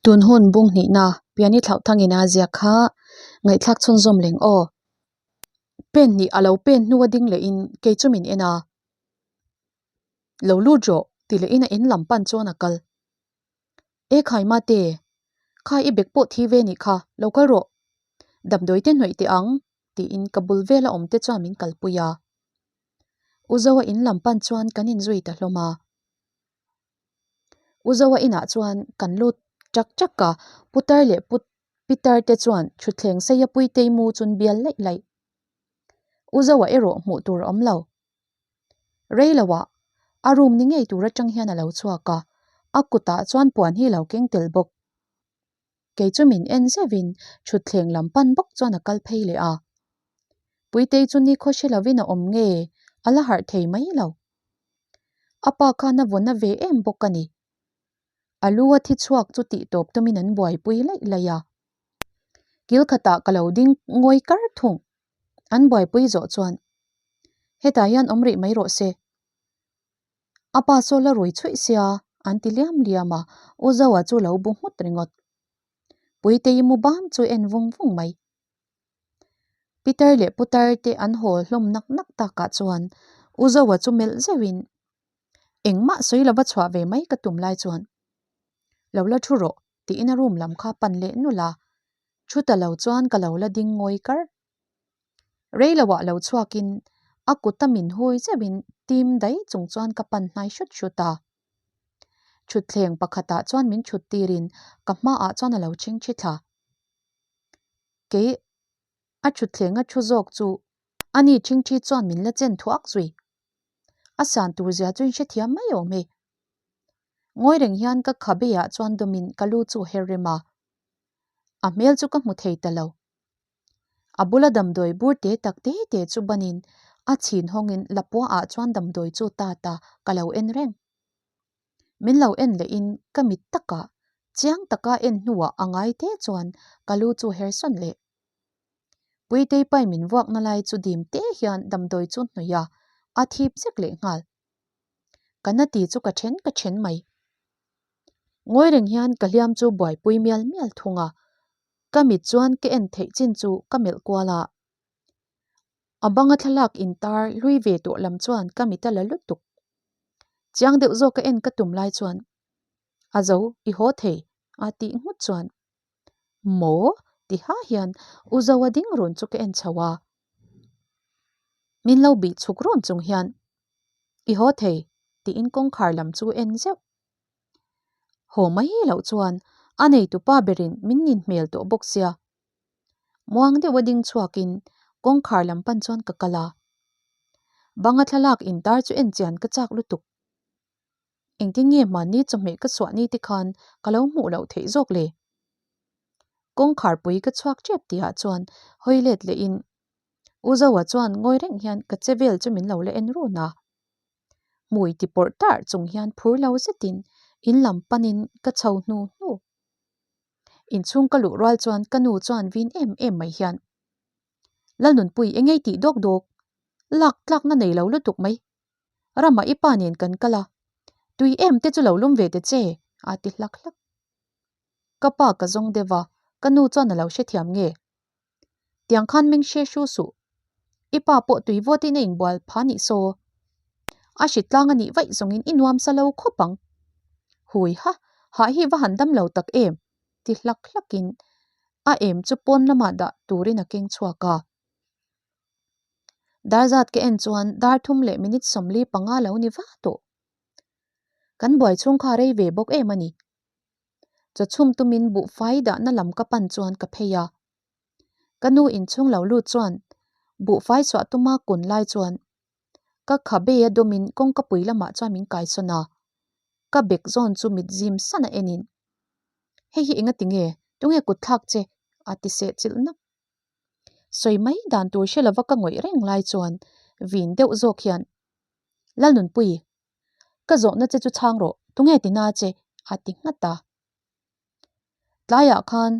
Tun hun bung hnihna Piani Thlauhthangin a ziak kha ngaihthlak chhunzawm leng aw. Pen hnih a lo pen hnu a ding lehin kei chu min en a. Lo lut rawh ti lehin a in lam pan chuan a kal. E khai mate, kha i bag pawh thi ve nih kha, lo kal rawh. Damdawi te hnawih teh ang tiin ka bul vela awm te chuan min kalpui a. U Zoa in lam pan chuan kan inzui ta hlawm a. U Zoa inah chuan kan lut chak chak a, Putar leh Pu Pitar te chuan thutthleng seia Puitei mu chun bial laih laih. U Zoa erawh hmuh tur a awm lo. Rei loah a room ni ngei tur atang hian a lo chhuak a, a kutah chuan puan hi a lo keng tel bawk. Kei chu min en zeuhin thutthleng lam pan bawk chuan a kal phei leh a. Puitei chu nikhaw hre lovin a awm nge a la harh thei mai lo. A pa khan a vawn a ve em bawk a ni. A lu a thi chhuak chu tih tawp tumin an buaipui laih laih a. Kil khatah ka lo ding ngawi kar thung. An buaipui zawh chuan hetah hian awm rih mai rawh se. A pa saw la rui chhuih sia an ti liam liam a, U Zoa chu lo bu nghut ringawt. Puitei mu bam chu en vung vung mai. Peter leh Putar te an haw hlawm nak nak takah chuan U Zoa chu melh zeuhin engmah sawi lova chhuah ve mai ka tum lai chuan lo la thu rawh tiin a room lam kha pan leh nulh a, thu ta lo chuan ka lo la ding ngawi kar. Rei loah lo chhuakin a kuta min hui zeuhin tim daih chung chuan ka pan hnai hrut hrut a. Thutthleng pakhatah chuan min thut tirin ka hmaah chuan a lo chhingchhi thla. Kei a thutthleng a thu zawk chu ani chhingchhi chuan min la chen thuak zui. A san tur zia chu in hrethiam mai awm e. Ngawi reng hian ka khabeah chuan dawmin ka lu chu her rem a. A hmel chu ka hmu thei ta lo. A bula damdawi bur te tak te te chu banin a chhin hawngin lapua ah chuan damdawi chu ta ta ka lo en reng. Min lo en lehin ka mit takah chiang taka en hnuah a ngai te chuan ka lu chu her sawn leh. Puitei pai min vuakna lai chu dim te hian damdawi chu hnawih a, a thip zek leh nghal. Ka na ti chu ka then ka then mai. Ngawi reng hian ka hliam chu buaipui mial mial thung a, Ka mit chuan ka en theih chin chu ka melh kual a. A banga thlalak intar hlui ve tawh lam chuan ka mit a la lutuk. Chiang deuh zawk a en ka tum lai chuan A zo, i haw thei a tih nghut chuan Maw? ti ha hian U Zoa ding run chu ka en chho a. Min lo bih chhuk run chung hian I haw thei tiin kawngkhar lam chu en zeuh. Haw mai loh chuan a neitupa berin min nin hmel tawh bawk sia. Muang deuha ding chhuakin kawngkhar lam pan chuan ka kal a. Banga thlalak intar chu en chian ka chak lutuk. Engtin nge hmanni chawhmeh ka chhuah ni te khan ka lo hmuh loh theih zawk le? Kawngkhar pui ka chhuak tep tihah chuan hawi let lehin U Zoa chuan ngawi reng hian ka che vel chu min lo la en run a. Hmui ti pawrh tarh chung hian phur lo zetin in lam panin ka chho hnu hnu. Inchhung ka luh rual chuan ka nu chuan vin em em mai hian, Lalnunpui eng ei tih dawk dawk, lak tlakna nei lo lutuk mai. Ramah i pa nen kan kal a, tui em te chu lo lum ve ta che, a ti hlak hlak. Ka pa ka zawng deuh a, ka nu chuan a lo hrethiam nge? Tiang khan meng hre hru suh. I pa pawh tui vawtin a inbual pha nih saw. A hri tlang a nih vaih zawngin i nuam sa lo khawp ang. Hui ha, hah hi va han dam lo tak em? ti hlak hlakin a em chu pawn lamah dah turin a keng chhuak a. Dar zat ka en chuan dar thum leh minute 45 lo ni va tawh. Kan buai chhung kha rei ve bawk em a ni. Chawchhum tumin buhfai dahna lam ka pan chuan ka phei a. Ka nu inchhung lo lut chuan buhfai chhuah tuma kun lai chuan ka khabe a dawmin kawngka pui lamah chuan min kaisawn a. Ka bek zawn chu mit zim san a enin, Hei hi enga tinge? Tunge kut thlak che? a ti seh chilh nak. Sawi mai dan tur hre lova ka ngawih reng lai chuan vin deuh zawk hian, Lalnunpui, Ka zawhna che chu chhang rawh, tunge ti na che? a ti nghat a. Tlaiah khan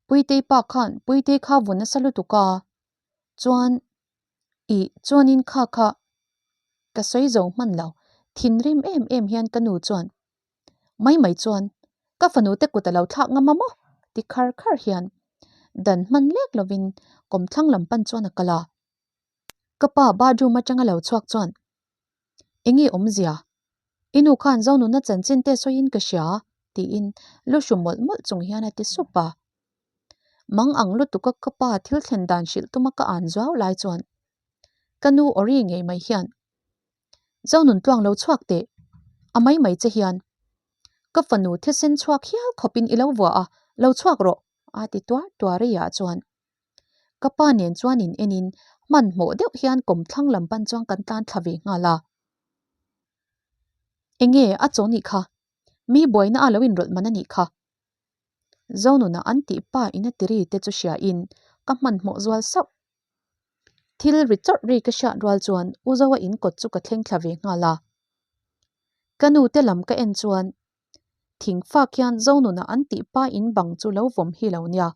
Puitei pa khan Puitei kha vun nasa lutuk a, chuan ih chuanin kha kha ka sawi zo hman lo, thinrim em em hian ka nu chuan mai mai chuan. Ka fanu te kut a lo thlak ngam a maw? ti khar khar hian dan hman lek lovin kawmthlang lam pan chuan a kal a. Ka pa bathroom atanga lo chhuak chuan, Enge awmzia? I nu khan Zonuna chanchin te sawiin ka hria tiin lu hru mawlh mawlh chung hian a ti sup a. Mang ang lutuka ka pa thil thlen dan hrilh tuma ka an zuau lai chuan ka nu awri ngei mai hian, Zonun tluang lo chhuak teh, a mai mai che hian ka fanu thisen chhuak hial khawpin i lo vua a, lo chhuak rawh a ti tuar tuar a iah chuan. Ka pa nen chuan in enin hmanhmawh deuh hian kawmthlang lam pan chuan kan tlan thla ve nghal a. Enge a chaw nih kha? Mi buaina a lo inrawlh man a nih kha. Zonuna an tih pa in a tiri te chu hria in ka hmanhmawh zual sauh. Thil ri chawrh ri ka hriat rual chuan U Zoa in kawt chu ka thleng thla ve nghal a. Ka nu te lam ka en chuan thing fak hian Zonuna an tih pa in bang chu lo vawm hi lo nia.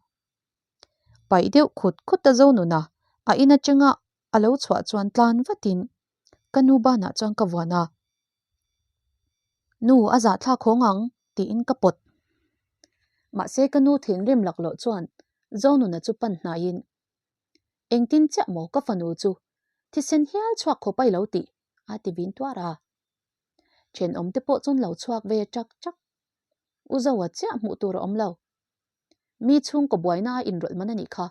Paih deuh khut khut a Zonuna a in atanga a lo chhuah chuan tlan vatin ka nu banah chuan ka vuan a. Nu a zahthlak hawng ang tiin ka pawt. Mahse ka nu thinrim laklawh chuan Zonuna chu pan hnaiin Engtin chiah maw ka fanu chu thisen hial chhuak khawp a i lo tih a ti vin tuar a. Thenawm te pawh chuan lo chhuak ve chak chak. U Zoa chiah hmuh tur a awm lo. Mi chhungkaw buaina a inrawlh man a nih kha.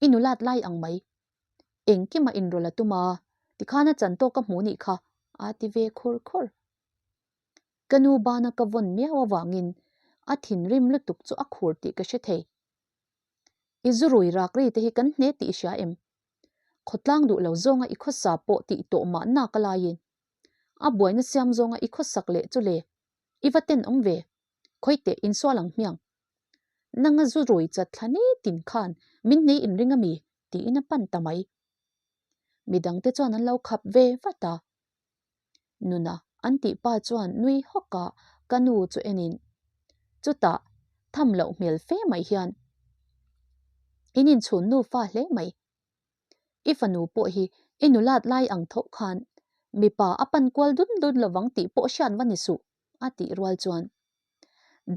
I nulat lai ang mai. Engkima inrawlh a tum a, tikhan a chan tawk a hmu nih kha a ti ve khur khur. Ka nu bana ka vawn miau avangin a thinrim lutuk chu a khur tih ka hre thei. I zurui rak ri te hi kan hne tih i hria em? Khawtlang duh lo zawnga i khawsa pawh tih tawh mah nak a laiin a buaina siam zawnga i khawsak leh chu le i va ten awm ve. Khawi teh insual ang hmiang. Nanga zu rui chat thla ni tin khan min nei inring a mi? tiin a pan ta mai. Midang te chuan an lo khap ve vat a. Nuna an tih pa chuan nui hawk a ka nu chu enin chutah tham loh hmel fe mai hian in inchhun nufa hle mai. I fanu pawh hi i nulat lai ang tho khan mipa a pan kual dun dun lovang tih pawh hriat va ni suh a tih rual chuan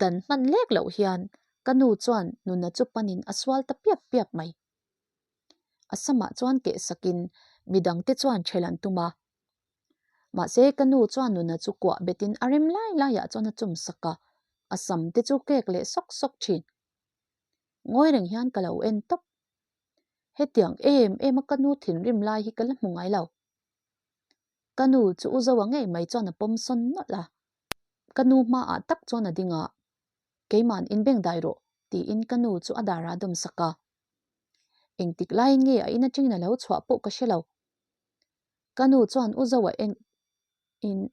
dan hman lek loh hian ka nu chuan nuna chu panin a sual ta piap piap mai. A samah chuan keh sakin midangte chuan ṭhel an tum a. Mahse ka nu chuan nuna chu kuah betin a rem lai laiah chuan a chum sak a, a sam te chu kek leh sawk sawk ṭhin. Ngawi reng hian ka lo en tawp. Hetiang em em a ka nu thinrim lai hi ka la hmu ngai lo. Ka nu chu u Zoa ngei mai chuan a pawm sawn nawlh a, ka nu hmaah tak chuan a ding a, Keima'n inbeng dai rawh tiin ka nu chu a darah a dawm sak a. Engtik laiin nge a in atangin a lo chhuah pawh ka hre lo. Ka nu chuan u Zoa en in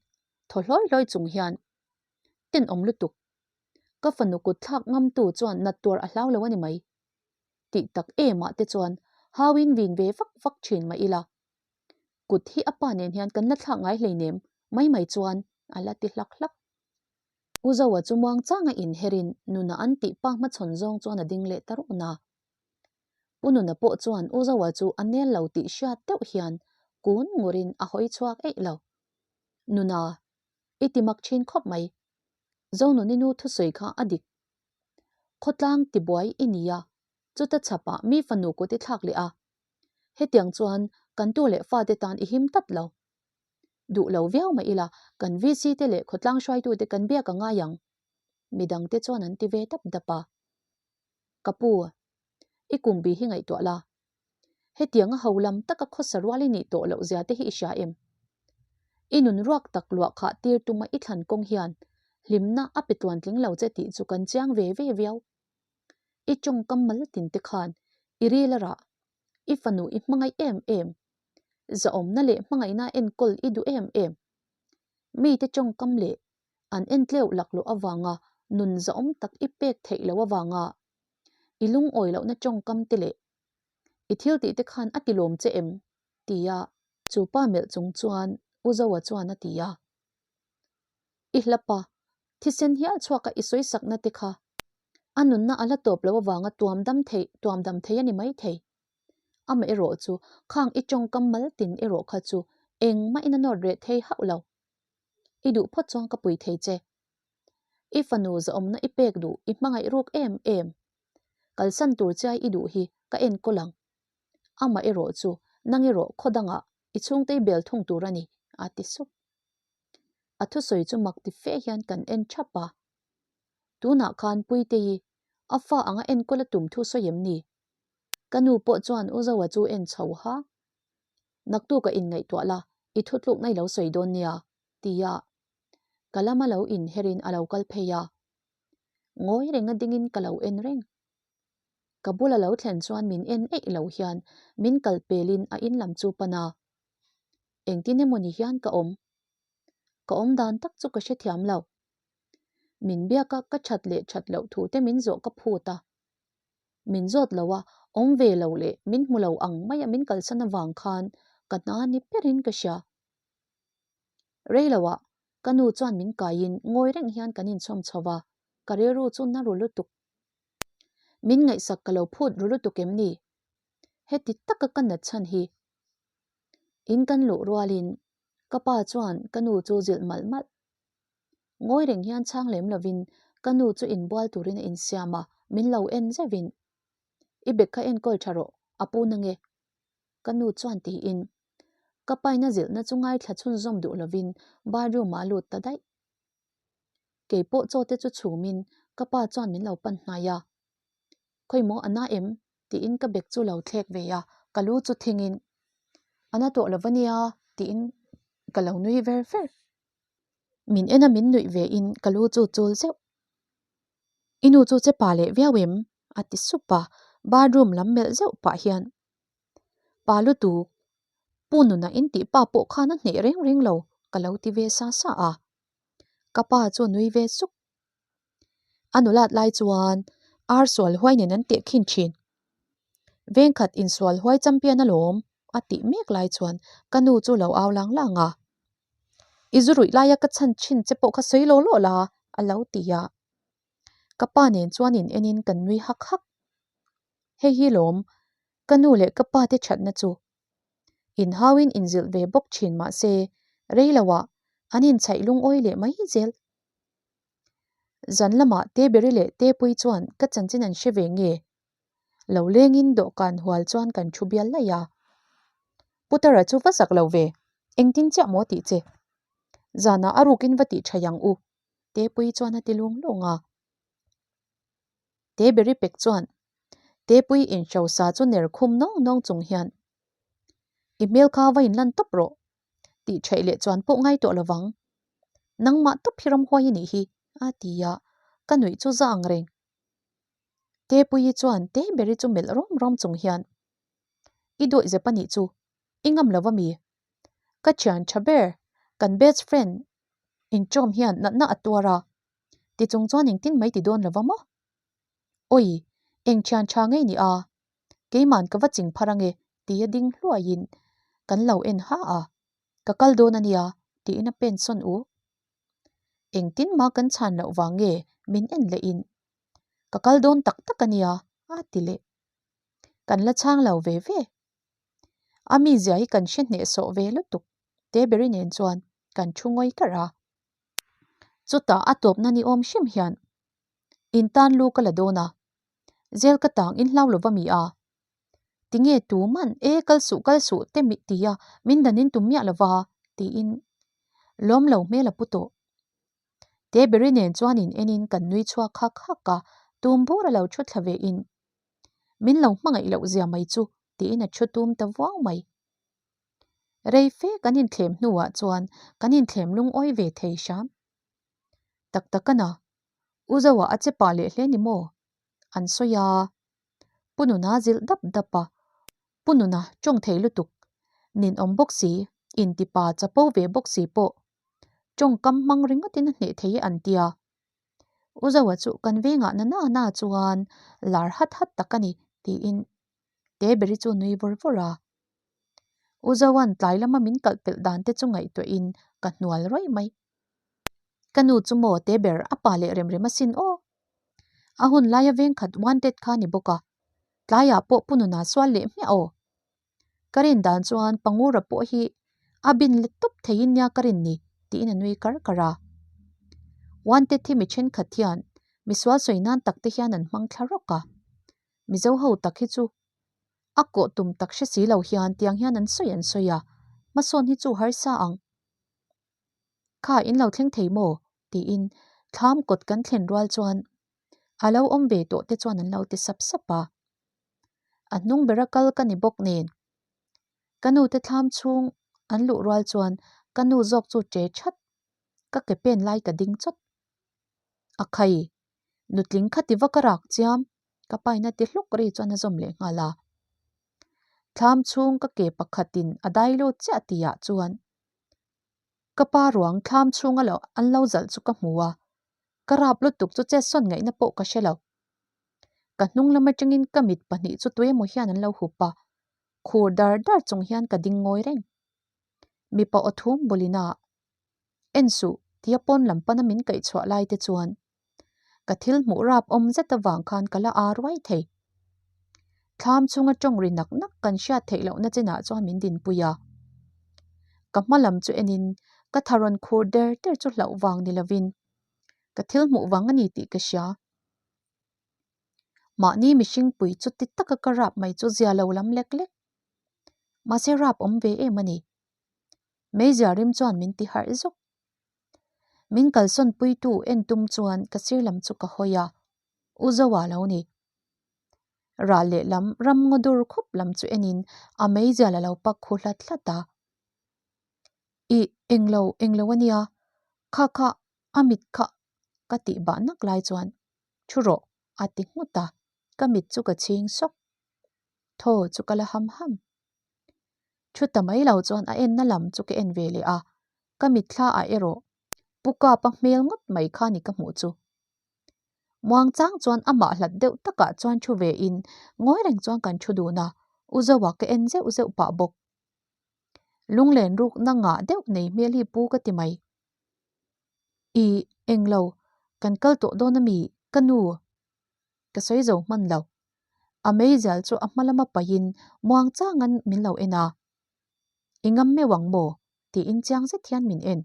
thaw hlawi hlawi chung hian tenawm lutuk. Ka fanu kut thlak ngamtu chuan nat tuar a hlau lo a ni mai. Tih tak emah te chuan hauin vin ve vak vak thin mah ila. Kut hi a pa nen hian kan la thlak ngai hleinem mai mai chuan a la ti hlak hlak. U Zoa chu muang changa inherin Nuna an tih pa hmachhawn zawng chuan a ding leh ta run a. Pu Nuna pawh chuan U Zoa chu a nel lo tih hriat deuh hian kun ngurin a hawi chhuak eih lo. Nuna, i ti mak thin khawp mai. Zonuni nu thusawi kha a dik. Khawtlang tibuai i ni a, chuta chhapah mi fanu kut i thlak leh a. Hetiang chuan kan tu leh fate tan i him tlat lo. Duh lo viau mah ila kan VC te leh khawtlang hruaitute kan biak a ngai ang. Midang te chuan an ti ve dap dap a. Ka pu, i kum bi hi ngaihtuah la. Hetianga ho lam taka khawsa rual i nih tawh loh zia te hi i hria em? I nun ruak tak luah khah tir tuma i thlan kawng hian hlimna a pe tluan tling lo che tih chu kan chiang ve ve viau. I tawngkam mal tin te khan i ril a rah, i fanu i hmangaih em em, zahawmna leh hmangaihna enkawl i duh em em. Mite tawngkam leh an entleuh laklawh avanga nun zahawm tak i pek theih loh avanga i lungawi lohna tawngkam te leh i thil tih te khan a ti lawm che em? tia chu pa melh chung chuan U Zoa chuan a ti a. I hlapa thisen hial chhuaka i sawi sakna te kha a nunna a la tawp loh avanga tuam dam theih tuam dam thei a ni mai thei. Amaherawh chu khang i tawngkam mal tin erawh kha chu engmahin a nawt reh thei hauh lo. I duh phawt chuan ka pui thei che. I fanu zahawmna i pek duh i hmangaih ruk em em. Kalsan tur chiai i duh hi ka enkawl ang. Amah erawh chu nang erawh khaw dangah i chhungte i bel thung tur a ni, a ti sup. A thusawi chu mak ti fe hian kan en thap a. Tunah khan Puitei a fa anga enkawl a tum thu sawi em ni? Ka nu pawh chuan U Zoa chu en chho ha. Naktuka inngaihtuah la, i thutlukna i lo sawi dawn nia, tia ka lama lo inherin a lo kal phei a. Ngawi renga dingin ka lo en reng. Ka bula lo thlen chuan min en eih lo hian min kal pelin a in lam chu pan a. Engtin emaw ni hian ka awm. Ka awm dan tak chu ka hrethiam lo. Min biak a ka that leh that loh thu te min zawh ka phut a. Min zawt lo a, awm ve lo leh min hmu lo ang maia min kalsan avang khan ka hna ni berin ka hria. Rei loah ka nu chuan min kaiin ngawi reng hian kan inchhawm chho va, ka rilru chu na ru lutuk. Min ngaihsak ka lo phut ru lutuk em ni? Heti taka ka nat chhan hi. In kan luh rualin ka pa chuan ka nu chu zilh malh malh. Ngawi reng hian chhang lem lovin ka nu chu inbual turin a insiam a, min lo en zeuhin, I bag kha enkawl tha rawh, a pu na nge? Ka nu chuan tiin ka paina zilhna chu ngaithla chhunzawm duh lovin bathroom ah a lut ta daih. Kei pawh chaw te chu chhumin ka pa chuan min lo pan hnai a, Khawi maw a na em? tiin ka bag chu lo thlek ve a, ka lu chu thingin, A na tawh lo va nia tiin ka lo nui ver ver. Min en a min nuih ve in ka lu chu chul zeuh. I nu chu che pa leh viau em? a ti sup a, bathroom lam melh zeuh pah hian, Pa lutuk, Pu nuna in tih pa pawh khan a hneh reng reng lo ka lo ti ve sa sa a. Ka pa chu nui ve suk. A nulat lai chuan ar sual huai nen an teh khin thin. Vengkhat insual huai champion alawm a tih mek lai chuan ka nu chu lo au lang lang a. I zu ruih laia ka chhan thin che pawh kha sawi law law la a lo ti a. Ka pa nen chuan in enin kan nui hak hak. Hei hi lawm ka nu leh ka pa te thatna chu. Inhauin inzilh ve bawk thin mah se rei loah an inchhaih lungawi leh mai zel. Zan lamah Teberi leh Tepui chuan ka chanchin an hre ve nge? Lo lengin dawhkan hual chuan kan thu bial laih a. Putara chu va zak lo ve, engtin chiah maw tih che? Zanah a rukin va tih tha ang u, Tepui chuan a ti lung lung a. Teberi pek chuan Tepui inhrosa chu ner khum nawng nawng chung hian, I hmel kha va inlan tawp rawh, tih theih leh chuan pawh ngai tawh lovang. Nangmah tawp hi ramhuai i nih hi, a ti a, ka nuih chu za ang reng. Tepuii chuan Teberi chu melh rawm rawm chung hian, I dawih zep a nih chu, i ngam lo a mi? Ka thian tha ber, kan best friend inchawm hian natna a tuar a, ti chung chuan engtin mai ti dawn lo va maw? Awi, eng thian tha ngei ni a, Keiman ka va ching phar ange tia ding hluaiin kan lo en ha a, ka kal dawn a nia tiin a pen sawn u. Engtin mah kan chhan loh vang nge min en leh in ka kal dawn tak tak a nia a ti leh. Kan la chhang lo ve ve. A mizia hi kan hre hnehsawh ve lutuk Teberi nen chuan kan thu ngawi kar a. Chutah a tawpna ni awm hrim hian in tan lu ka la dawn a, Zel ka tang in hlau lova mi a? Tinge tu man e kal suh kal suh te mi ti a min dan in tum miah lova tiin lawm lo hmel a pu tawh. Teberi nen chuan in en in kan nui chhuak hak hak a, tum bur a lo thu thla ve in min lo hmangaih loh zia mai chu tiin a thu tum ta vuau mai. Rei fe kan inthlem hnuah chuan kan inthlem lungawi ve thei hram. Tak tak a na, U Zoa a che pah leh hle ni maw? An sawi a. Pu Nuna zilh dap dap a, Pu Nuna tawng thei lutuk, ninawm bawk si, intipa chapo ve bawk si pawh tawngkam hmang ringawtin a hneh thei e an tia. U Zoa chu kan vengah na na na chuan lar hat hat tak a ni tiin Teberi chu nui vawr vawr a. U Zoa'n tlai lama min kalh pelh dan te chu ngaihtuahin ka hnual rawih mai. Ka nu chu maw te ber a pa leh rem rem asin aw. A hun laia veng khat wanted kha ni bawk a, tlaiah pawh pu nuna sual leh hmiah aw. Ka rin dan chuan Pangura pawh hi a bin let tawp theiin nia ka rin ni tiin a nui kar kar a. Wanted hi mi thenkhat hian misual sawi nan tak te hian an hmang thla rawk a. Mizo ho tak hi chu a kawh tum tak hre si lo hian tiang hian an sawi an sawi a, hmasawn hi chu harsa ang. Kha in lo thleng thei maw? tiin thlam kawt kan thlen rual chuan a lo awm ve tawh te chuan an lo ti sap sap a. A hnung bera kal ka ni bawk nen ka nu te thlam chhung an luh rual chuan ka nu zawk chu che that ka ke pen lai ka ding chawt. A khai, nutling kha ti vak a rak chiam, ka paina ti hluk ri chuan a zawm leh nghal a. Thlam chhung ka ke pakhatin a dai lut chiah tihah chuan ka pa ruang thlam chhunga lo an lo zalh chu ka hmu a, ka rap lutuk chu chet sawn ngaihna pawh ka hre lo. Ka hnung lam atangin ka mit pahnih chu tuemaw hian an lo hup a, khur dar dar chung hian ka ding ngawi reng. Mipa aw thum bulina en suh tia pawn lam pana min kaih chhuah lai te chuan ka thil hmuh rap awm zet avang khan ka la aa ruai thei. Thlam chunga tawng ri nak nak kan hriat theih lohna chinah chuan min dinpui a. Ka hma lam chu enin ka tha rawn khur der der chu hlauh vang ni lovin ka thil hmuh vang a ni tih ka hria. Mahni mihring pui chu ti taka ka rap mai chu zia lo lam lek lek. Mahse rap awm ve em a ni. Meizial rim chuan min ti harh zawk. Min kalsawn puitu en tum chuan ka sir lam chu ka hawi a, U Zoa lo ni. Ral lehlam ram ngaw dur khup lam chu enin a meizial a lo pak khu hlat hlat a. Ih, englo, englo a nia, kha kha a mit kha ka tih bah nak lai chuan thu rawh a ti nghut a, ka mit chu ka chhing sawk. Thaw chu ka la ham ham. Thu ta mai lo chuan a enna lam chu ka en ve leh a, ka mitthla ah erawh Pu Kapa hmel ngawt mai kha ni ka hmuh chu. Muang chang chuan amah hlat deuh takah chuan thu ve in ngawi reng chuan kan thu dun a, U Zoa ka en zeuh zeuh pah bawk. Lunglen rukna ngah deuh nei hmel hi pu ka ti mai. I englo, kan kal tawh dawn ami, ka nu? Ka sawi zo hman lo. A meizial chu a hma lama pahin muang changan min lo en a. I ngam meuh ang maw? tiin chiang zet hian min en.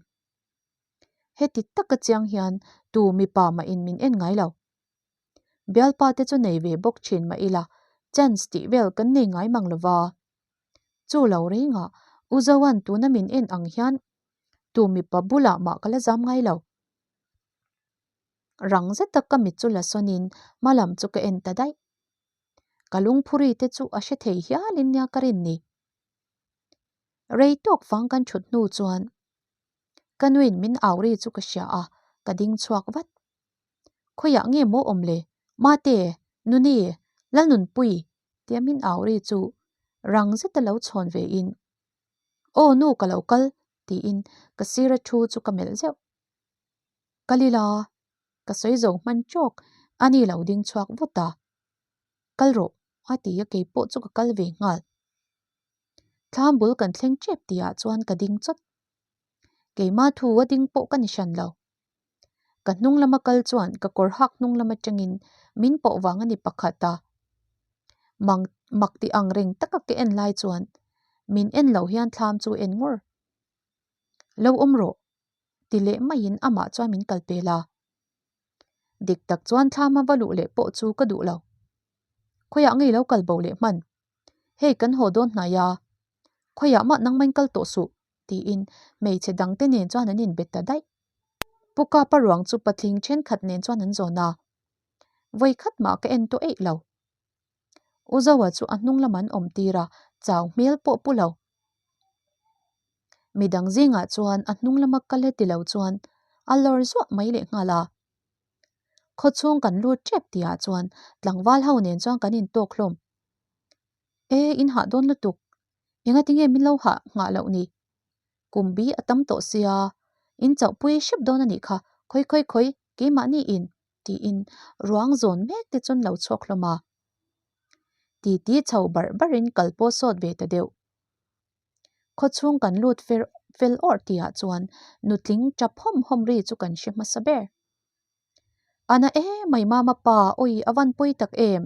Heti taka chiang hian tu mipa mahin min en ngai lo. Bialpa te chu nei ve bawk thin mah ila chance tih vel kan nei ngai mang lova. Chu lo rengah U Zoan tuna min en ang hian tu mipa bulah mah ka la zam ngai lo. Rang zet a ka mit chu la sawnin hma lam chu ka en ta daih. Ka lungphuri te chu a hre thei hialin nia ka rin ni. Rei tawk vang kan thut hnu chuan ka nuin min au ri chu ka hria a, ka ding chhuak vat. Khawiah nge maw awm le? Mate! Nuni! Lalnunpui! tia min au ri chu rang zeta lo chhawn ve in, Aw nu ka lo kal! tiin ka sira thu chu ka melh zeuh. Ka li la, ka sawi zo hman tawk, a ni lo ding chhuak vut a. Kal rawh, a ti a kei pawh chu ka kal ve nghal. Thlam bul kan thleng tep tihah chuan ka ding chawt. Keimah thu a ding pawh ka ni hran lo. Ka hnung lama kal chuan ka kawr hak hnung lam atangin min pawh vang a ni pakhat a. Mang mak ti ang reng taka ka en lai chuan min en lo hian thlam chu en ngawr. Lo awm rawh ti leh maiin amah chuan min kal pel a. Dik tak chuan thlama va luh leh pawh chu ka duh lo. Khawiah ngei lo kal bo leh hman. Hei kan haw dawn hnai a, khawiah mah nangmain kal tawh suh tiin hmeichhe dangte nen chuan an inbet ta daih. Pu Kapa ruang chu patling thenkhat nen chuan an zawn a, vawi khat mah ka en tawh eih lo. U Zoa chu a hnung lam an awm tir a, chau hmel pawh pu lo. Midang zingah chuan a hnung lama kal e ti lo chuan a lawr zuah mai leh nghal a. Khawchhung kan lut tep tihah chuan tlangval ho nen chuan kan intawk hlawm. E, in hah dawn lutuk. Engati nge min lo hah nghah loh ni? Kum bi a tam tawh sia, in chauhpui hrep dawn a nih kha, khawi khawi khawi, keimahni in, tiin ruang zawn mek te chuan lo chhuak hlawm a. Titi chho barh barhin kal pawh sawt ve ta deuh. Khawchhung kan lut fer fel awrh tihah chuan nutling tap hawm hawm ri chu kan hre hmasa ber. A na em mai mama pa awi a van pawi tak em?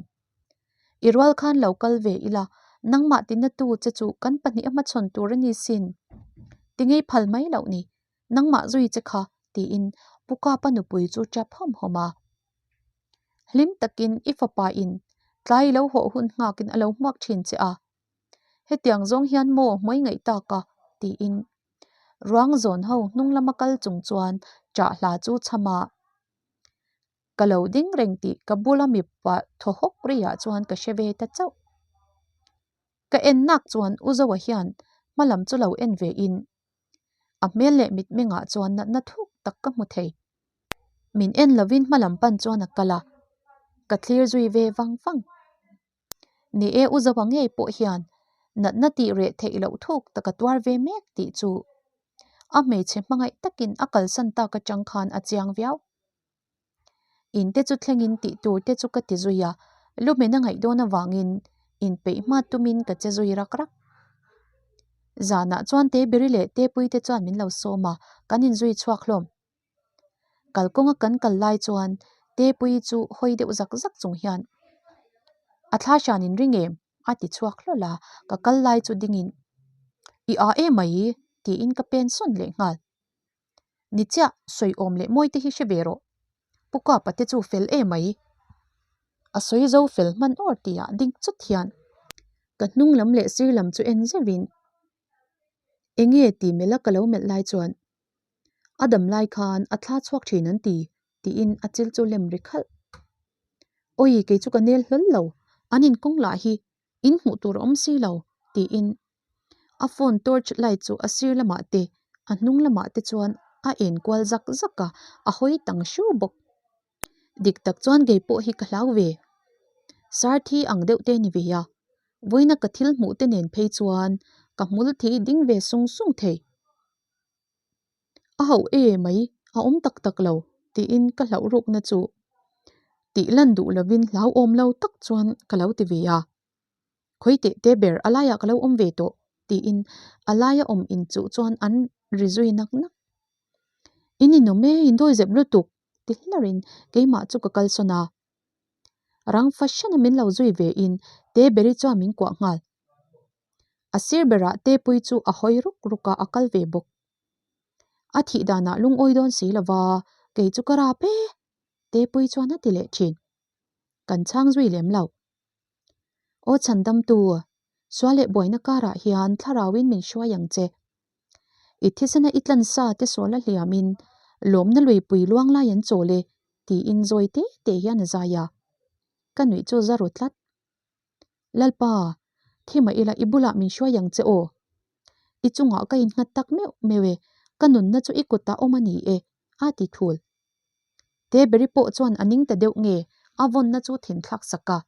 I rual khan lo kal ve ila nangmah tina tu che chu kan pahnih a hmachhawn tur a ni sin. Ti ngei phal mai loh ni, nangmah zui che kha tiin Pu Kapa nupui chu tap hawm hawm a. Hlim takin i fapa in tlai lo hawh hun nghakin a lo hmuak thin che a. Hetiang zawng hian maw hmawih ngaih tak a? tiin ruang zawn ho hnung lama kal chung chuan ṭah hla chu chham a. Ka lo ding reng tih ka bula mipa thaw hawk riah chuan ka hre ve ta chauh. Ka en nak chuan U Zoa hian hma lam chu lo en ve in a hmel leh mitmengah chuan natna thuk tak ka hmu thei. Min en lovin hma lam pan chuan a kal a, ka thlir zui ve vang vang. Ni e, U Zoa ngei pawh hian natna tih reh theih loh thuk tak a tuar ve mek tih chu a hmeichhe hmangaih takin a kalsan tak atang khan a chiang viau. In te chu thlengin tih tur te chu ka ti zui a, lumen a ngaih dawn avangin inpeih hma tumin ka che zui rak rak. Zanah chuan Teberi leh Tepui te chuan min lo sawm a, kan inzui chhuak hlawm. Kalkawnga kan kal lai chuan Tepui chu hawi deuh zak zak chung hian a thla hran in ring em? a ti chhuak hlawl a, ka kal lai chu dingin I a emai tiin ka pen sawn leh nghal. Ni chiah, sawi awm leh mawi te hi hre ve rawh. Pu Kapa te chu fel e mai. A sawi zo fel hman awr tihah ding chut hian ka hnung lam leh sir lam chu en zeuhin Enge tih melh a ka lo melh lai chuan a dam lai khan a thla chhuak thin an ti tiin a chil chu lem ri khalh. Awi kei chu ka nel hlawl lo, an inkawng lah hi in hmuh tur a awm si lo tiin a phone torch light chu a sir lamah te a hnung lamah te chuan a en kual zak zak a, a hawi tang hru bawk. Dik tak chuan kei pawh hi ka hlau ve. Sir thi ang deuh te ni ve a, vawiina ka thil hmuh te nen phei chuan ka hmul thi ding ve sung sung thei. A hauh e mai, a awm tak tak lo tiin ka hlauh rukna chu tih lan duh lovin hlauhawm lo tak chuan ka lo ti ve a. Khawi teh te ber a laiah ka lo awm ve tawh tiin a laia awm inchuh chuan an ri zui nak nak. In inawm e, in dawi zep lutuk ti hlarin keimah chu ka kalsawn a. Rang fahran a min lo zui ve in Teberi chuan min kuah nghal. A sir berah Tepui chu a hawi ruk ruk a, a kal ve bawk. A thih danah lungawi dawn si lova kei chu ka rap e Tepui chuan a ti leh thin. Kan chhang zui lem lo. Aw chhandamtu, sual leh buaina karah hian thlarauin min hruai ang che. I thisena i tlansa te sual a hliamin lawmna luipui luang lai an chawl e tiin zawi te te hian a zai a. Ka nuih chu za ru tlat. Lalpa, thi mah ila i bulah min hruai ang che aw. I chungah ka innghat tak meuh meuh e, ka nunna chu i kutah awm a ni e, a ti thul. Teberi pawh chuan a ning ta deuh nge a vawnna chu thinthlak sak a.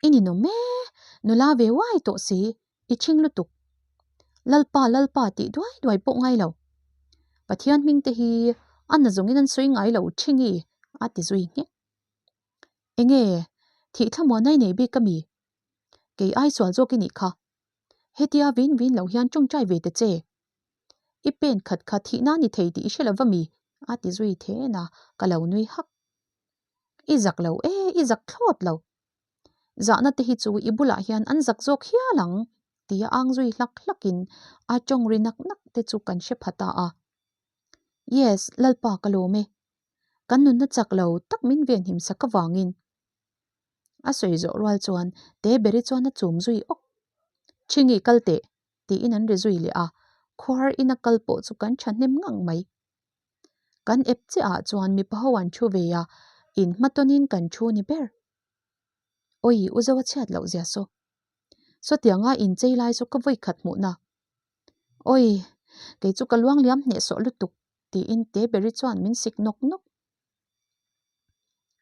I ninawm e, nula ve uai tawh si, i ṭhing lutuk. Lalpa, Lalpa tih duai duai pawh ngai lo. Pathian hming te hi a na zawngin an sawi ngai lo ṭhing i, a ti zui nghek. Enge, thih thlamuan ai nei bik a mi? Kei ai sual zawk i nih kha. Hetia vin vin lo hian ṭawngṭai ve ta che. I pen khat kha thihna ni thei tih i hre lo va mi? a ti zui then a, ka lo nui hak. I zak lo e, i zak thlawt lo. Zahna te hi chu i bulah hian an zak zawk hial ang tia ang zui hlak hlakin a tawng ri nak nak te chu kan hre pha ta a. Yes, Lalpa ka lawm e. Kan nunna chak lo tak min venhim sak avangin. A sawi zawh rual chuan Teberi chuan a chum zui awk. Chhingi kal teh tiin an ri zui leh a, khuar ina kal pawh chu kan thahnem ngang mai. Kan ep chiah ah chuan mipa ho an thu ve a, in hmatawnin kan thu ni ber. Awi u zo a chhiat loh zia saw. Sawtianga inchei lai chu ka vawi khat hmuhna. Awi, kei chu ka luang liam hnehsawh lutuk tiin Teberi chuan min sik nawk nawk.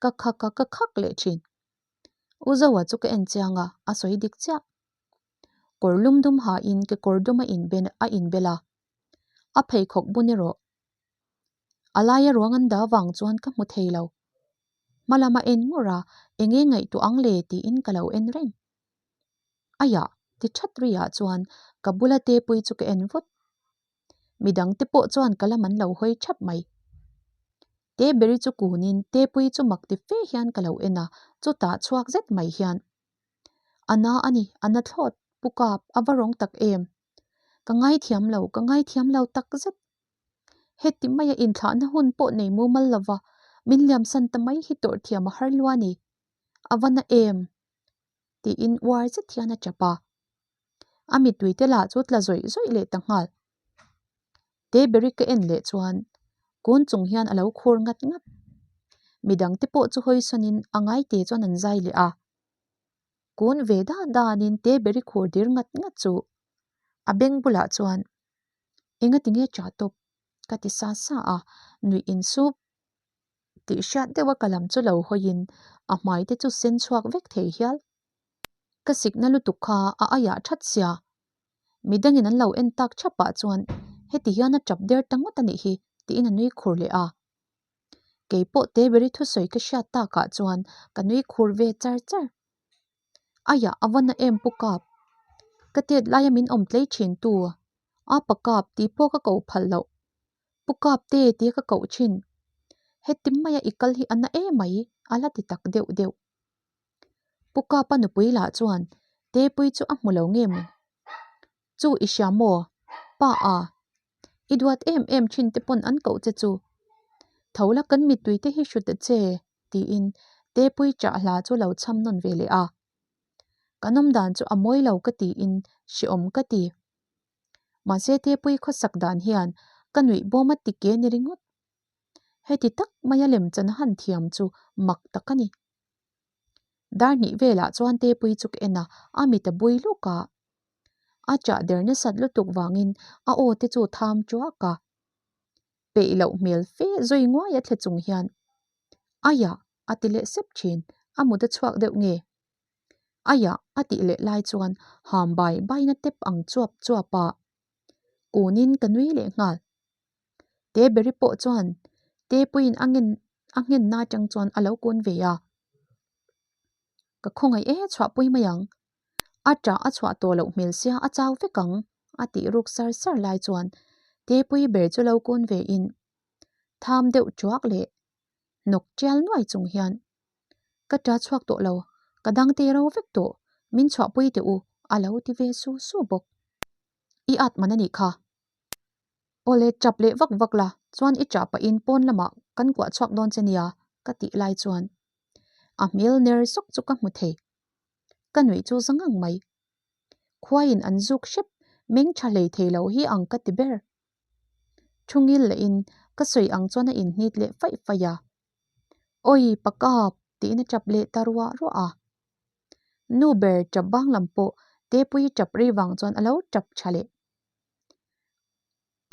Ka khak a, ka khak leh thin. U Zoa chu ka en chiang a, a sawi dik chiah. Kawr lum dum hain kekawr dum a inben a inbel a, a pheikhawk bun erawh a laia ruang an dah vang chuan ka hmu thei lo. Hma lama en ngur a, enge ngaihtuah ang le tiin ka lo en reng. Aiah, ti that riah chuan ka bula tepui chu ka en vut. Midang te pawh chuan ka lam an lo hawi thap mai. Teberi chu kunin tepui chu mak ti fe hian ka lo en a, chutah chhuak zet mai hian A na a ni, a na thlawt, Pu Kap, a va rawng tak em? Ka ngaithiam lo, ka ngaithiam lo tak zet. Heti maia inthlahna hun pawh nei mumal lova min liamsan ta mai hi tawrh thiam a har lua ni. A va na em? tiin uar zet hian a tap a. A mittui te lah chu tla zawih zawih leh ta nghal. Teberi ka en leh chuan kun chung hian a lo khur ngat ngat. Midang te pawh chu hawi sawnin a ngaite chuan an zai leh a. Kun ve dan danin Teberi khur dir ngat ngat chu a beng bulah chuan Engati nge ṭah tawp? ka ti sa sa a, nuih insup tih hriat deuha ka lam chu lo hawiin a hmai te chu sen chhuak vek thei hial. Ka sikna lutuk kha a aiah that sia. Midangin an lo en tak thapah chuan heti hian a tap der ta ngawt a nih hi tiin a nui khur leh a. Kei pawh Teberi thusawi ka hriat takah chuan ka nui khur ve char char. Aiah a va na em pu kap. Ka tet laia min awm tlei thin tu. A pa kap tih pawh ka koh phalh loh. Pu kap te tia ka koh thin. Heti maia i kal hi a na emai a la ti tak deuh deuh. Pu Kapa nupui lah chuan Tepui chu a hmu lo nge maw? Chu i hria maw? Pa a, i duat em em thin te pawn an koh che chu. Tho la kan mittui te hi hru ta che tiin Tepui chah hla chu lo chham nawn ve leh a. Kan awm dan chu a mawi lo ka tiin hreawm ka ti. Mahse Tepui khawsak dan hian ka nuih bawm a ti ke ni ringawt. Heti tak maia lemchan a han thiam chu mak tak a ni. Dar hnih velah chuan Tepui chu ka en a, a mit a bui luk a. A chah der nasat lutuk vangin a aw te chu tham tuak a. Peih loh hmel fe zui nguai a thle chung hian, Aiah! a ti leh sep thin, a mut a chhuak deuh nge? Aiah! a tih leh lai chuan ham bai baina tep ang chuap chuap a. Kunin ka nui leh nghal. Teberi pawh chuan Tepuiin a ngen a nghenna atang chuan a lo kun ve a. Ka khawngaih e chhuahpui mai ang. A ṭah a chhuah tawh loh hmel sia a chau vek ang a tih ruk sar sar lai chuan Tepui ber chu lo kun ve in tham deuh ṭuak leh hnawk ṭial nuai chung hian ka ṭah chhuak tawh lo, ka dangte ro vek tawh, min chhuahpui teh u a lo ti ve su su bawk. I at man a nih kha. Awle, chap leh vak vak la, chuan i chah pahin pawn lamah kan kuah chhuak dawn che nia, ka tih lai chuan a hmel ner sawk chu ka hmu thei. Ka nuih chu za ngang mai. Khuaiin an zuk hrep meng tha hlei thei lo hi ang ka ti ber. Thu ngil lehin ka sawi ang chuan a inhnit leh faih faih a. Awi, pakap! tiin a chap leh ta ruah ruah a. Nu ber chap bang lam pawh Tepuii chap ri vang chuan a lo chap tha leh.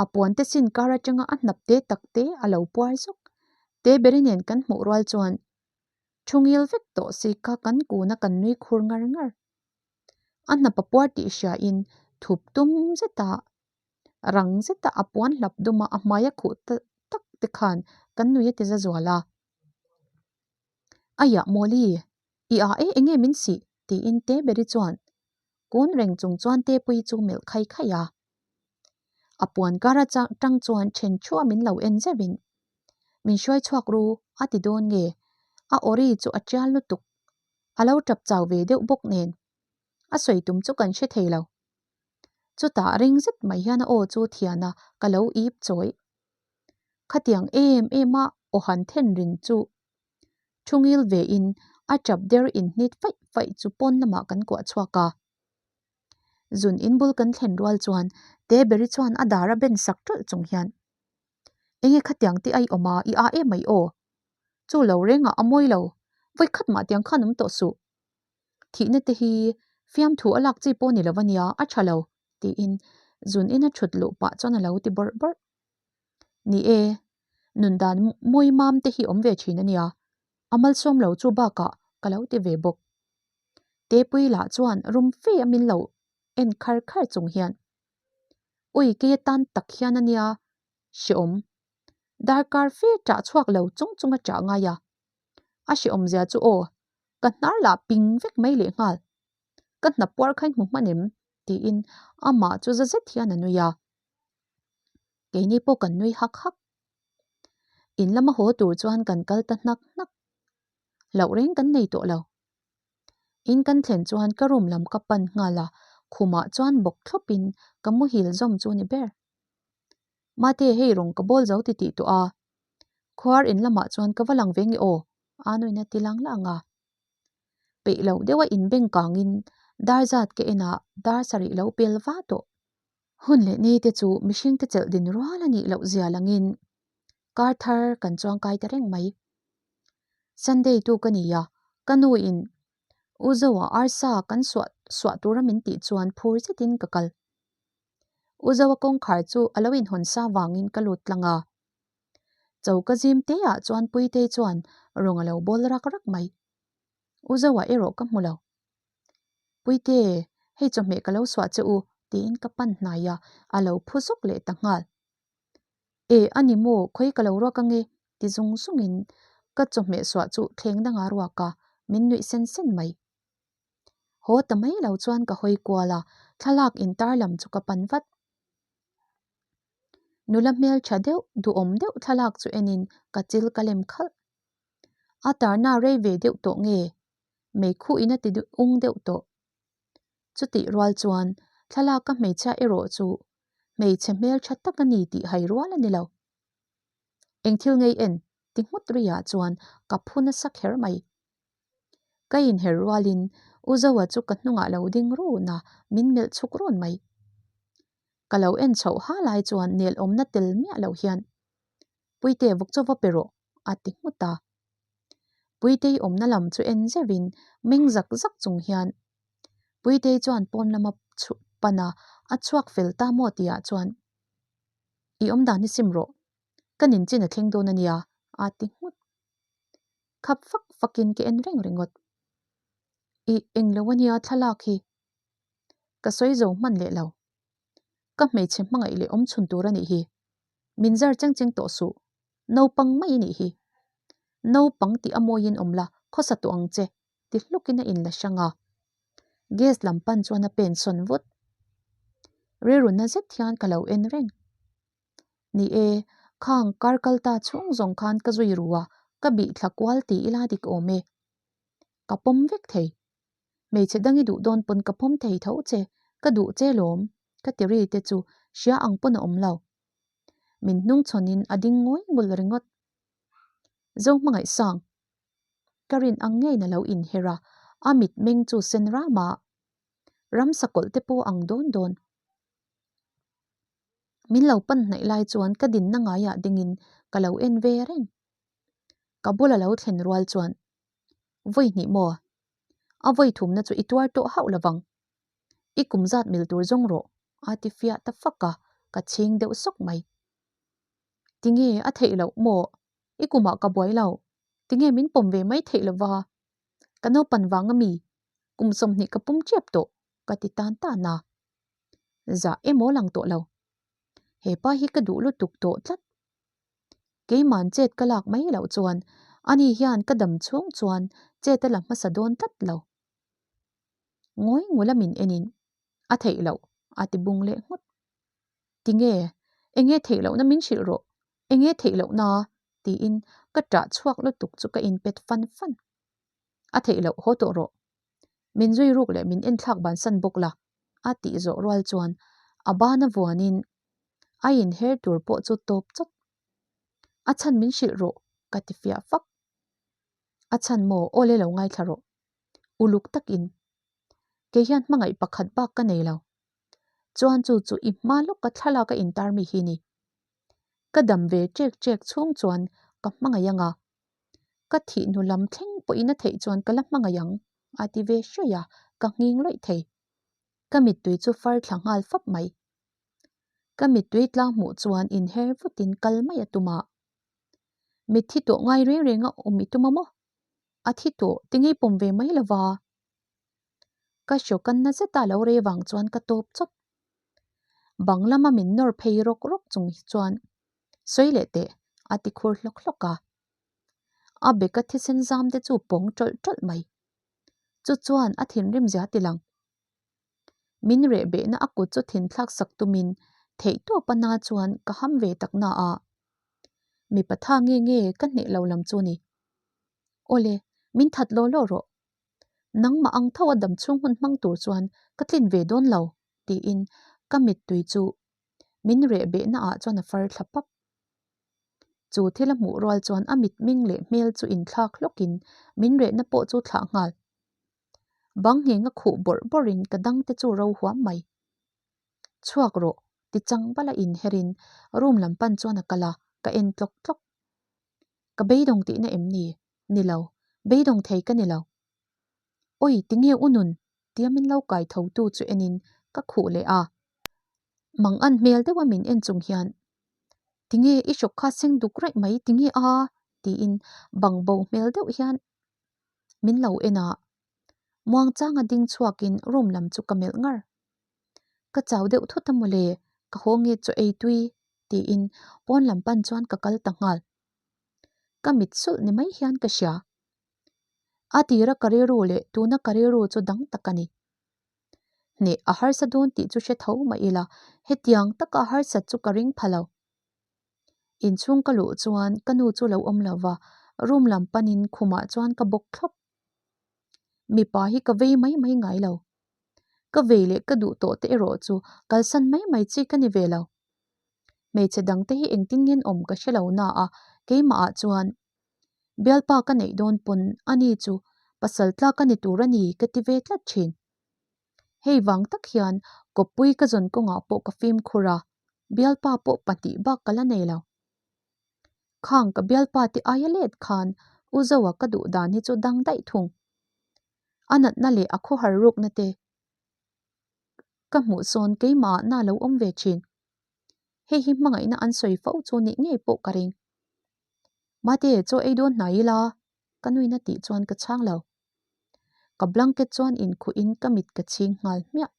A puan te sin kar atanga a hnap te tak te a lo puar zawk. Teberi nen kan hmuh rual chuan thu ngil vek tawh si kha kan kun a kan nui khur ngar ngar. A hnap a puar tih hria in thup tum zet a, rang zet a a puan hlap dum a a hmai a khuh ta tak te khan kan nui a ti za zual a. Aiah Mawli, i ah e enge min sih? tiin Teberi chuan Kun reng chung chuan Tepuii chu melh khai khai a. A puan kar a tang chuan then thuah min lo en zeuh in, Min hruai chhuak ru a ti dawn nge? A awri chu a tial lutuk. A lo tap chau ve deuh bawk nen. A sawi tum chu kan hre thei lo. Chutah ring zet mai hian a aw chu thian a ka lo ip chawih. Khatiang em em a aw han then rin chu Thu ngil ve in a tap der in hnit faih faih chu pawn lamah kan kuah chhuak a. Zun in bul kan thlen rual chuan Teberi chuan a dar a ben sak tawlh chung hian, Enge khatiang te ai awm a, i a em mai aw. Chu lo rengah a mawi lo, vawi khat mah tiang khan awm tawh suh. Thihna te hi fiamthu a lak chi pawh ni lo a nia, a tha lo, tiin zun in a thut luh pah chuan a lo ti bawrh bawrh. Ni e, nun dan mawi mam te hi awm ve thin a nia, a malsawm lo chu bakah ka lo ti ve bawk. Tepui lah chuan rum fe a min lo en khar khar chung hian, Ui kei atan tak hian a nia, hreawm. Darkar fe ṭah chhuak lo chung chung a ṭah ngai a. A hreawm zia chu aw, ka hnar lah ping vek mai lehnghal. Ka hna puar kha i hmu hman em? tiin amah chu za zet hian a nui a. Keini pawh kan nui hak hak. In lama haw tur chuan kan kal ta hnak hnak. Hlauh reng kan nei tawh lo. In kan thlen chuan ka room lam ka pan nghal a, khumah chuan bawk thlawpin ka muhil zawm chu ni ber. Mate, hei rawng ka bawl zo ti tih tawh a. Khuar in lamah chuan ka va lang ve nge aw, a nuin a ti lang lang a. Peih loh deuha inbeng kangin dar zat ka en a, dar sarih lo pel va tawh. Hun leh ni te chu mihring te chelh din rual a nih loh zia langin kar thar kan chuang kai ta reng mai. Sunday tu ka ni a, ka nu in U Zoa arsa kan suah suah tura min tih chuan phur zetin ka kal. U Zoa kawngkhar chu a lo inhawn sa vangin ka lut tlang a. Choka zim te ah chuan Puitei chuan rawng a lo bawl rak rak mai. U Zoa erawh ka hmu lo. Puite, hei chawhmeh ka lo suah che u, tiin ka pan hnai a, a lo phu zuk leh ta nghal. E, a ni maw, khawi ka lo ruak ange, ti zung zungin ka chawhmeh suah chu thleng danga ruak a, min nuih sen sen mai. Haw ta mai lo chuan ka hawi kual a, thlalak intar lam chu ka pan vat. Nula hmel tha deuh, duhawm deuh thlalak chu enin ka chil ka lem khalh. A tarna rei ve deuh tawh nge? Meikhu in a ti ung deuh tawh. Chutih rual chuan thlalak ka hmeichhia erawh chu hmeichhe hmel tha tak a ni tih hai rual a ni lo. Eng thil ngei en ti nghut riah chuan ka phu nasa kher mai. Ka inher rualin U Zoa chu ka hnungah lo ding run a, min melh chhuk run mai. Ka lo en chhoh ha lai chuan nel awmna tel miah loh hian Puite vawk chaw va pe rawh a ti nghut a. Puitei awmna lam chu en zeuhin meng zak zak chung hian Puitei chuan pawn lama pan a, a chhuak fel ta maw tihah chuan I awm dan hi sim rawh, ka ninchin a thleng dawn a nia a ti nghut. Khap fak fakin ka en reng ringawt. I englo a nia thlalak hi. Ka sawi zo hman leh lo. Ka hmeichhe hmangaih leh awm chhun tur a nih hi. Min zar cheng cheng tawh suh. Naupang mai i nih hi. Naupang tih a mawiin awm la, khawsa tawh ang che, ti hlukin a inla hrang a. Gas lam pan chuan a pen sawn vut. Rilruna zet hian ka lo en reng. Ni e, khang kar kal ta chhung zawng khan ka zui ru a, ka bih thla kual ti ila dik awm e. Ka pawm vek thei. Hmeichhe dang i duh dawn pawn ka pawm thei tho che, ka duh che lawm, ka ti ri te chu hria ang pawn a awm lo. Min hnung chhawnin a ding ngawi ngul ringawt. Zo hmangaih sang. Ka rin ang ngeiin a lo inher a, a mit meng chu sen ram a, ramsa kawlh te pawh ang dawn dawn. Min lo pan hnaih lai chuan ka dinna ngaiah dingin ka lo en ve reng. Ka bula lo thlen rual chuan, Vawi hnih maw? A vawi thumna chu i tuar tawh hauh lovang. I kum zat mil tur zawng rawh, a ti fiah ta fak a, ka chhing deuh sawk mai. Tinge a theih loh maw? I kumah ka buai lo. Tinge min pawm ve mai theih lova? Ka naupan vang a mi? Kum 20 ka pum tep tawh, ka ti tan tan a. Zah emaw lang tawh lo. He pa hi ka duh lutuk tawh tlat. Keiman chet ka lak mai loh chuan ani hian ka dam chhung chuan chet a la hmasa dawn tlat lo. Ngawi ngula min enin a theih loh a ti bung leh nghut. Tinge? Enge theih lohna min hrilh rawh? Enge theih lohna? tiin ka ṭah chhuak lutuk chu ka inpet fan fan. A theih loh haw tawh rawh. Min zui ruk leh min enthlak bansan bawk la a tih zawh rual chuan a bana vuanin a inher tur pawh chu tawp chawt. A chhan min hrilh rawh ka ti fiah fak. A chhan maw aw le lo ngaithla rawh. Uluk takin kei hian hmangaih pakhat bak ka nei lo. Chuan chu chu i hma lawk ka thlalak a intar mi hi ni. Ka dam ve ṭek ṭek chhung chuan ka hmangaih anga ka thih hnu lam thleng pawhin a theih chuan ka la hmangaih ang a ti ve hraih a, ka nghing lawih thei. Ka mittui chu far thla nghal fap mai. Ka mittui tlang hmuh chuan inher vutin kal mai a tum a. Mitthi tawh ngai reng reng a awm i tum a maw? A thi tawh ti ngei pawm ve mai lova. Ka hrawk a na zet a lo rei vang chuan ka tawp chawt. Bang lama min nawr phei rawk rawk chung hi chuan sawi leh teh a ti khur hlawk hlawk a. A beka thisen zam te chu pawng tawlh tawlh mai. Chu chuan a thinrim zia ti lang. Min reh behna a kut chu thinthlak sak tumin theihtawp a na chuan ka ham ve tak na a. Mipa tha nge nge ka hneh lo lam chu ni. Awle, min that law law rawh. Nangmah ang tho a dam chhung hun hmang tur chuan ka tlin ve dawn lo, tiin ka mittui chu. Min reh behna ah chuan a far thla pap. Chu thil a hmuh rual chuan a mitming leh hmel chu inthlak hlawkin min rehna pawh chu thlah nghal. Bang ngheng a khuh bawrh bawrhin ka dang te chu ro huam mai. Chhuak rawh, ti chang bala inherin room lam pan chuan a kal a, ka en tlawk tlawk. Ka beidawng tihna em ni? Ni lo, beidawng thei ka ni lo. Awi, tinge u nun? tia min lo kai tho tu chu enin ka khuh leh a. Mang an hmel deuha min en chung hian, Tinge i hrawk kha seng duk raih mai, tinge a? tiin bang bo hmel deuh hian min lo en a. Muangchanga ding chhuakin room lam chu ka melh ngar. Ka chau deuh thut a mawle, ka haw nge chaw ei tui? tiin pawn lam pan chuan ka kal ta nghal. Ka mit sulh ni mai hian ka hria. A tira ka rilru leh tuna ka rilru chu dang tak a ni. Hneh a harsa dawn tih chu hre tho mah ila, hetiang taka harsat chu ka ring pha lo. Inchhung ka luh chuan ka nu chu lo awm lo va, room lam panin khumah chuan ka bawk thlawp. Mipa hi ka vei mai mai ngai lo. Ka vei leh ka duh tawh te erawh chu kalsan mai mai chi ka ni ve lo. Hmeichhe dangte hi engtin ngen awm ka hre lo na a, keimahah chuan bialpa ka neih dawn pawn ani chu pasal tlak a ni tur a ni ka ti ve tlat thin. Hei vang tak hian kawppui ka zawn kawngah pawh ka fimkhur a, bialpa pawh pahnih bak ka la nei lo. Khang ka bialpa te aia let khan U Zoa ka duh dan hi chu dang daih thung. A natna leh a khawhar rukna te ka hmuh sawn keimah ah na lo awm ve thin. Hei hi hmangaihna an sawi fo chu nih ngei pawh ka ring. Mate, chaw ei dawn hnai ila, ka nuina tih chuan ka chhang lo. Ka blanket chuan inkhuh in ka mit ka chhing nghal hmiah.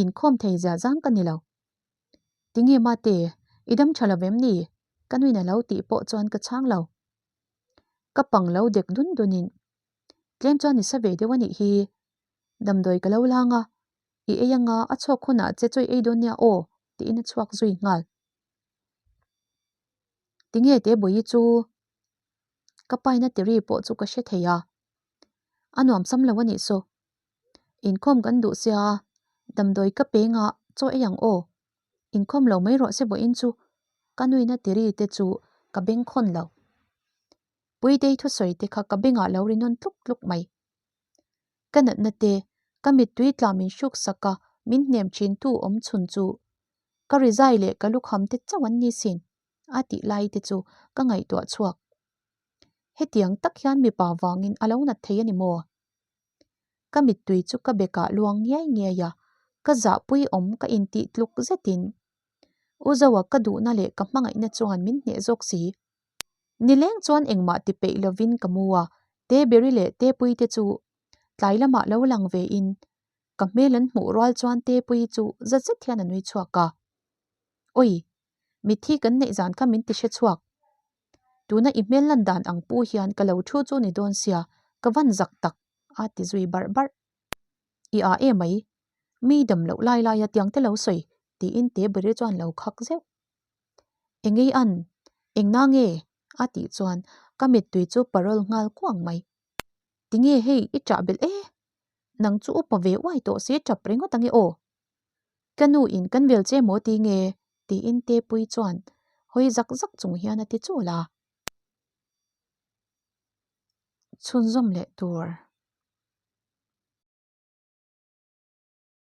Inkhawm thei zia zang ka ni lo. Tinge Mate, i dam tha lo vem ni? Ka nuin a lo tih pawh chuan ka chhang lo. Ka pang lo dek dun dunin, Tlem chuan i sa ve deuh a nih hi. Damdawi ka lo lang a, i ei anga a chhuak hunah che chawi ei dawn nia aw, tiin a chhuak zui nghal. Tinge te bawihi chu? Ka paina tiri pawh chu ka hre thei a, a nuam sam lo a nih saw. Inkhawm kan duh sia, damdawi ka peng a, chaw ei ang aw. Inkhawm lo mai rawh se vawiin chu, ka nuina tiri te chu ka bengkhawn lo. Puitei thusawi te kha ka bengah lo ri nawn tluk tluk mai. Ka natna te, ka mittui tla min hruk sak a, min hnem thin tu awm chhun chu ka rizai leh ka lukham te chauh an ni sin, a tih lai te chu ka ngaihtuah chhuak. Hetiang tak hian mipa vangin a lo nat thei a ni maw? Ka mittui chu ka bekah luang ngiai ngiai a, ka zahpui awm ka intih tluk zetin U Zoa ka duhna leh ka hmangaihna chuan min hneh zawk si. Nileng chuan engmah ti peih lovin ka mu a, Teberi leh Tepui te chu tlai lamah lo lang ve in ka hmel an hmuh rual chuan Tepui chu za zet hian a nui chhuak a. Awi, mitthi kan neih zan kha min ti hre chhuak. Tuna i hmel lan dan ang pu hian ka lo thu chu ni dawn sia, ka van zak tak, a ti zui barh barh. I a e mai, mi dam loh lai laia tiang te lo sawi, tiin Teberi chuan lo khak zeuh. Engei an? Engna nge? a tih chuan ka mittui chu parol nghal kuang mai. Tinge hei i ṭah belh e? Nang chu upa ve uai tawh se ṭap ringawt ange aw. Ka nu in kan vel che maw ti nge? tiin Tepui chuan hawi zak zak chung hian a ti chul a. Chhunzawm leh tur.